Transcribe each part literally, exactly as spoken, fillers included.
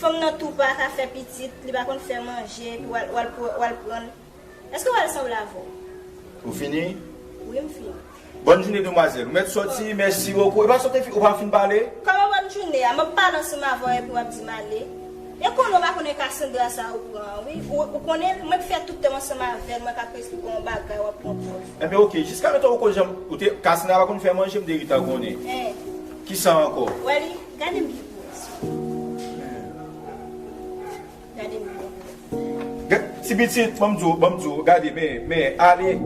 Fanm nan tou pa ka fè pitit, li pa konn fè manje, epi w al, w al pr-, w al pran l. Èske w al sanble avè w? Ou fini? Wi, m fini. Bòn jounen, demwazèl. Ou mèt sòti, mèsi bokou. E pa sòti, ou pa fin pale? Kòman bòn jounen a? M ap pale ansanm avè w epi w ap di m ale. E konnen w pa konnen Cassandra sa ou pran an, wi. Ou, ou konnen l, mwen k fè tout tan m ansanm avè l, mwen k ap esplike w yon bagay, w ap pran pòz. Enben, oke, jiska mentan ou konn janm, ou te, Cassandra pa konn fè manje, m te gentan konnen. Kisa ankò? Wè li, gade m byen pou wè sa. Gade m byen. Gad, ti pitit, ban m di w, ban m di w, gade, men, men, ale,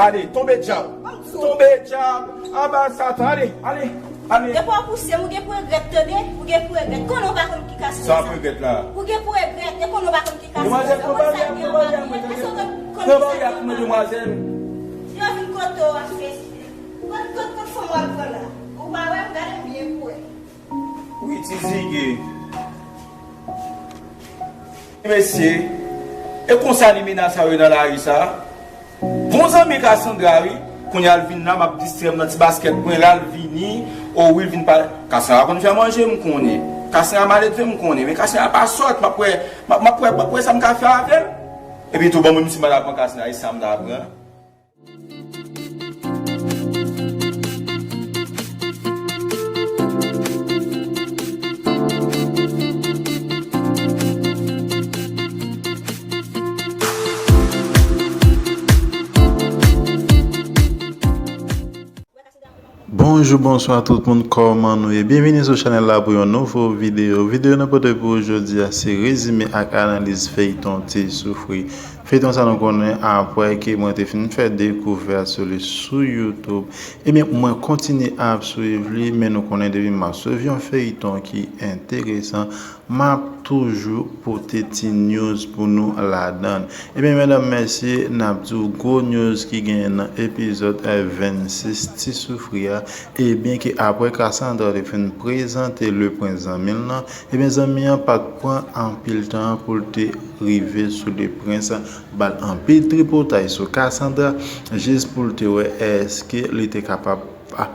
ale, tonbe dyab, tonbe dyab, anba Satan, ale, ale, ale. Depi w pouse m, ou gen pou regrèt, tande, ou gen pou regrèt. Konnen w pa konn ki Cassandra sa. Sa w ap regrèt la? Ou gen pou regrèt, e konnen w pa konn ki Cassandra sa. Demwazèl, pran baryè, pran baryè, mwen tande. Pran baryè pou mwen, demwazèl. Yo vin kote w ap fè. Kot, kot, kot fanm w al pran la? Ou pa wè m, gade m byen pou wè. Wi, ti zige. Mesye, e konsa limena sa yo nan lari sa. Bon zanmi Cassandra, wi. Kounye a l vin la, m ap distrè m nan ti baskèt mwen la, l vini. O wi, l vin pa. Cassandra konn fè manje, m konnen. Cassandra maledve, m konnen. Men Cassandra pa sòt, m ap wè, m ap, m ap wè, m ap wè sa m ka fè avè l. Epi tou, bon, menm si m pa ta pran Cassandra, e sa m ta pran. Bonjou, bonswa tout moun, kòman nou ye? Byenvini sou chanèl la pou yon nouvo videyo. Videyo nou pote pou ou jodi a se rezime ak analiz feyton Ti Soufri. Feyton sa nou konnen apre ke mwen te fin fè dekouvèt sou li sou YouTube, ebyen, mwen kontinye ap swiv li, men nou konnen depi m ap swiv yon feyton ki enteresan, m ap toujou pote ti news pou nou ladan l. Ebyen, medam, mesye, n ap di w gwo news ki genyen nan epizòd vennsis Ti Soufri a, ebyen, ke apre Cassandra te fin prezante Leprens zanmi l lan, ebyen, zanmi an pa t pran anpil tan pou l te rive sou Leprens, ba l anpil tripotay sou Cassandra, jis pou l te wè èske li te kapab, ah,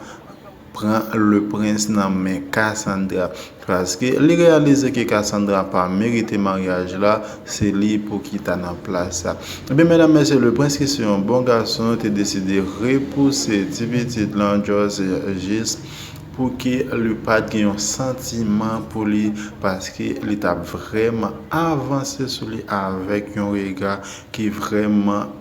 pran Leprens nan men Cassandra. Paske li reyalize ke Cassandra pa merite maryaj la, se li pou ki ta nan plas sa. Ebyen, medam, mesye, Leprens ki se yon bon gason te deside repouse ti pitit lan, George, jis pou ke li pa t gen yon santiman pou li, paske li t ap vrèman avanse sou li avèk yon rega ki vrèman,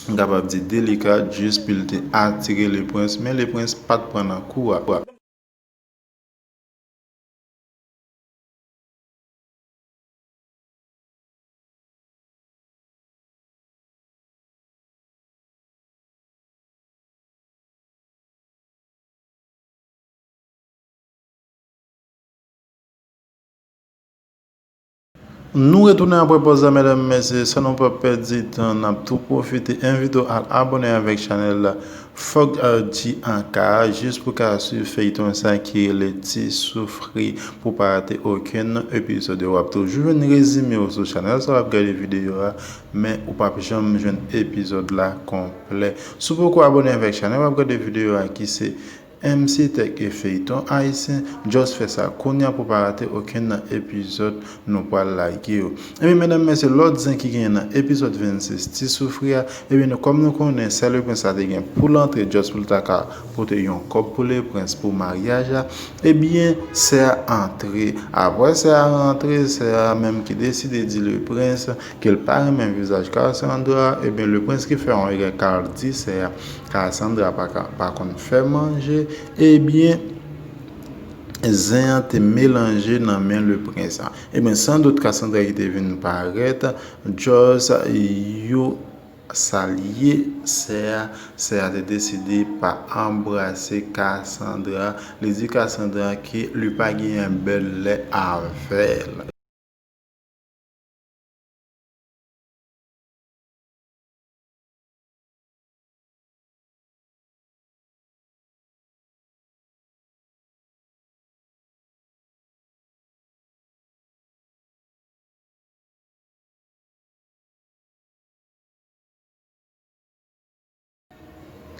m kapab di, delika, jis pou l te atire Leprens, men Leprens pa t pran nan kou a. Nou retounen apre pòz la, medam, mesye, san nou pa pèdi tan, n ap tou pwofite envite w al abòne avèk chanèl la. Fòk, eh, di anka, jis pou ka swiv feyton sa ki rele Ti Soufri, pou pa rate okenn epizòd yo. W ap toujou jwenn rezime yo sou chanèl sa w ap gade videyo a, men ou p ap janm jwenn epizòd la konplè. Si w poko abòne avèk chanèl w ap gade videyo a ki se M C Tech e feyton ayisyen, just fè sa kounye a pou pa rate okenn nan epizòd nou pral like yo. Ebyen, medam, mesye, lòt zen ki genyen nan epizòd vennsis Ti Soufri a, ebyen, nou, kòm nou konnen, sè Leprens la te gen pou l antre, just pou l ta ka pote yon kòb pou Leprens pou maryaj la, ebyen, sè a antre. Apre sè a rantre, sè a menm ki deside di Leprens ke l pa renmen vizaj Cassandra, ebyen, Leprens ki fè yon erè k al di sè a, Cassandra pa ka, pa konn fè manje, ebyen, zen an te melanje nan men Leprens la. Ebyen, san dout, Cassandra ki te vin parèt, George, yo salye sè a, sè a te deside pa anbrase Cassandra. Li di Cassandra ke li pa genyen bèl lè avè l.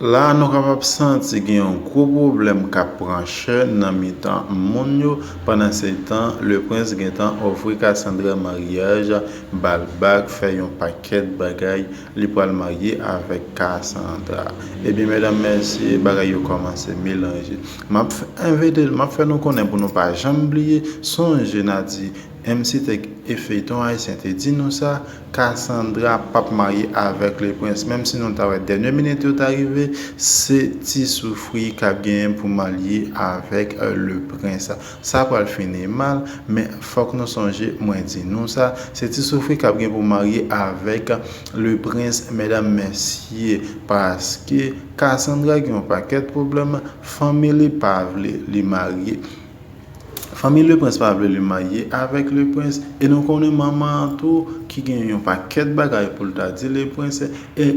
La a, nou kapab santi gen yon gwo pwoblèm k ap pran chè nan mitan moun yo. Pandansetan, Leprince gentan ofri Cassandra maryaj, ba l bag, fè yon pakèt bagay. Li pral marye avèk Cassandra. Ebyen, medam, mesye, bagay yo kòmanse melanje. M ap f-, envite, m ap fè nou konnen pou nou pa janm bliye, sonje n a di M C Tech e feyton ayisyen te di nou sa, Cassandra p ap marye avèk Leprince. Menm si nou ta wè dènye minit yo ta rive, se Ti Soufri k ap genyen pou marye avèk, euh, Leprince. Sa pral fini mal, men fòk nou sonje, mwen di nou sa, se Ti Soufri k ap gen pou marye avèk Leprince, medam, mesye, paske Cassandra gen yon pakèt pwoblèm, fanmi li pa vle li marye. Fanmi Leprince pa vle li marye avèk Leprince, e nou konnen manman an tou ki gen yon pakèt bagay pou l ta di Leprince, e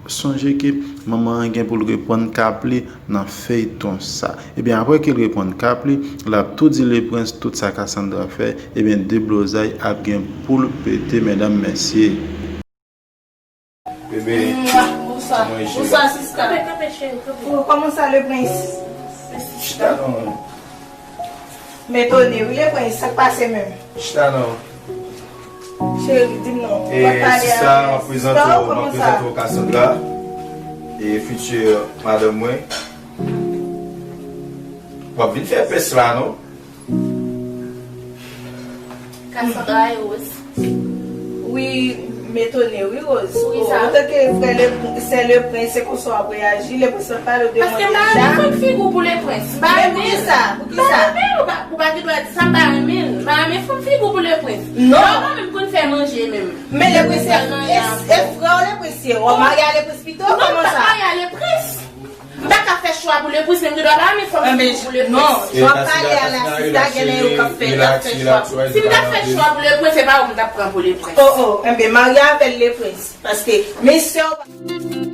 sonje ke manman an gen pou l reprann kap li nan feyton sa. Ebyen, apre ke l reprann kap li, l ap tou di Leprince tout sa Cassandra fè, ebyen, deblozay ap gen pou l pete, medam, mesye. Bebe, mwen jwe. Bonswa, sista. Kanpe, kanpe, cheri, kanpe. Oh, kòman sa, Leprince? Chita non. M etone, wi, Leprince, sa k pase menm? Chita non. Cheri, di m non. E, sista, m ap prezante w, m ap prezante w Cassandra. E fiti madanm mwen. W ap vin fè pès la, non? Cassandra e Rose. Wi, m etone, wi, Rose. Poukisa? Antanke frè Le, sè Leprince, se konsa w ap reyaji. Leprince pa pale w de mwen deja. Paske m pa renmen fon figi w pou Leprince. M pa renmen l. Men poukisa? Poukisa? M pa renmen l. Ou pa, ou pa gen dwa di sa, m pa renmen l. M pa renmen fon figi w pou Leprince. Non. Ou pa menm konn fè manje menm. Men Leprince, e, e frè w Leprince ye. W ap marye a Leprince pito, kòman sa? Non, m pa marye a Leprince. M pa ka fè chwa pou Leprince, men m gen dwa pa renmen fanm ki pou Leprince. Non, jan w ap pale a la, sista, genlè yo k ap fè, y ap fè chwa. Si m t ap fè chwa pou Leprince, se pa ou m t ap pran pou Leprince. Oh, oh, enben, marye avè l Leprince. Paske, men sè w pa